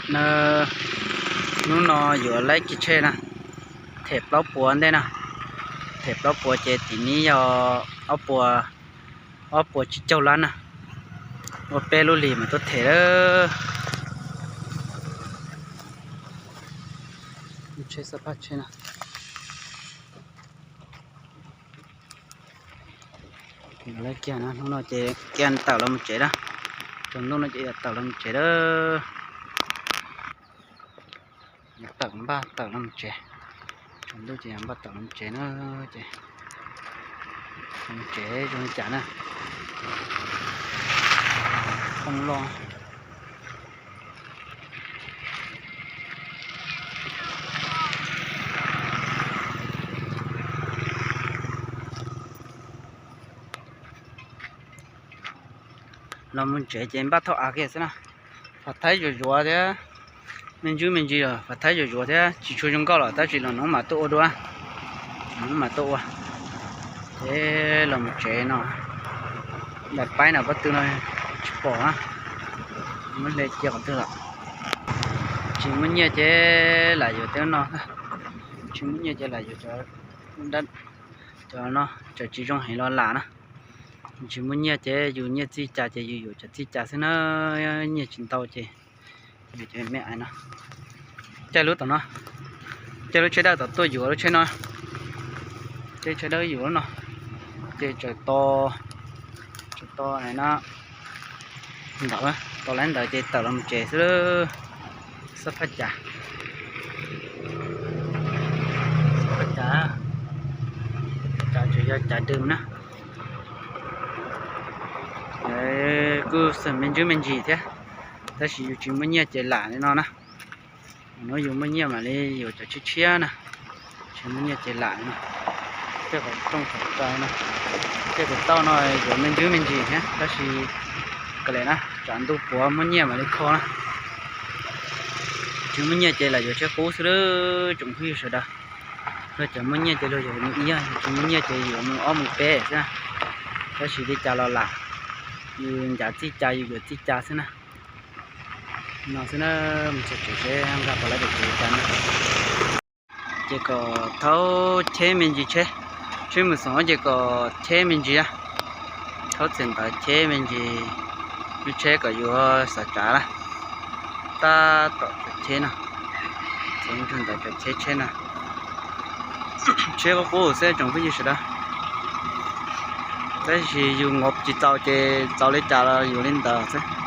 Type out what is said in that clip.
Na, hnub no yuav laib kiag tsheb na, them plaub puas ntej na, them plaub puas ces tim nib yog ob puas, ob puas tsib caug lab na, ua peb lub hlis mas tuaj them lawm. Tsheb xab phaj tsheb na. Kiag na, hnub no ces kiag tawm los mus tsev na, tsaus ntuj no ces tawm los mus tsev lawm. Tawm npaj tawm los mus tsev, tsaus ntuj ces npaj tawm los mus tsev na, ces los mus tsev zoo li cas na, poob loj. Los mus tsev ces npaj thauj av kiag xwb na. Pham Thaib zuav zuav thiab, me ntsis me ntsis los Pham Thaib zuav zuav thiab tsis tshua zoo nkauj los tab sis los hnub mam tuaj ua dua, hnub mam tuaj ua. Ces los mus tsev no, daim paib no pob tw no tsis pom na, muab hle cia qhov twg lawm. Tsis muaj nyiaj ces lam yuav tej no, tsis muaj nyiaj ces lam yuav cov, cov no, cov tsis zoo heev los lam na. Tsis muaj nyiaj ces yus nyiaj txij cas ces yus yuav cov txij cas xwb na, nyiaj tsis ntau ces yus cov me ais no. Caij lub tom no, caij lub tsheb dawb tom tuaj yuav lub tsheb no, caij tsheb dawb yuav lub no, ces tsaws to, tsaws to na, ntawd, to lawm ntawd ces tawm los mus tsev xwb. Xab phaj cas, xab phaj cas, cas tseem yog cas dws na. Kuj xeem me ntsis me ntsis thiab, tab sis yus tsis muaj nyiaj ces lam li no na. Hnub yus muaj nyiaj mam li yuav cov tshiab tshiab na, tsis muaj nyiaj ces lam li no. Tej qhov rooj qhov kaw no, tej tus tauj no yuav me ntsis me ntsis thiab tab sis kav liam na, tsam ntuj puav muaj nyiaj mam li kho na. Tsis muaj nyiaj ces lam yuav tsheb qub xwb lawm tsoom phooj ywg sawv daws. Yog cov muaj nyiaj ces luag yuav mus ib yam, tsis muaj nyiaj ces yuav mus ob mus peb xwb na. Tab sis li cas los lam, yus ncav txij cas yus yuav txij cas xwb na. No xwb na, mus txog tsev seb nkag pom lawv pem tsev cas na. Ces kom thaub cheb me ntsis tsheb, tsheb mus xoom ces kom cheb me ntsis, thaub txiav ntawv cheb me ntsis, lub tsheb kom yuav xav tsav na. Tab tom cov cheb no, txiav ntsuag ntawd cov cheb tsheb no, tsheb qub qub xwb tsoom phooj ywg sawv daws. Tab sis yus ngov tsis txaus ces txaus li cas los yuav li ntawd xwb.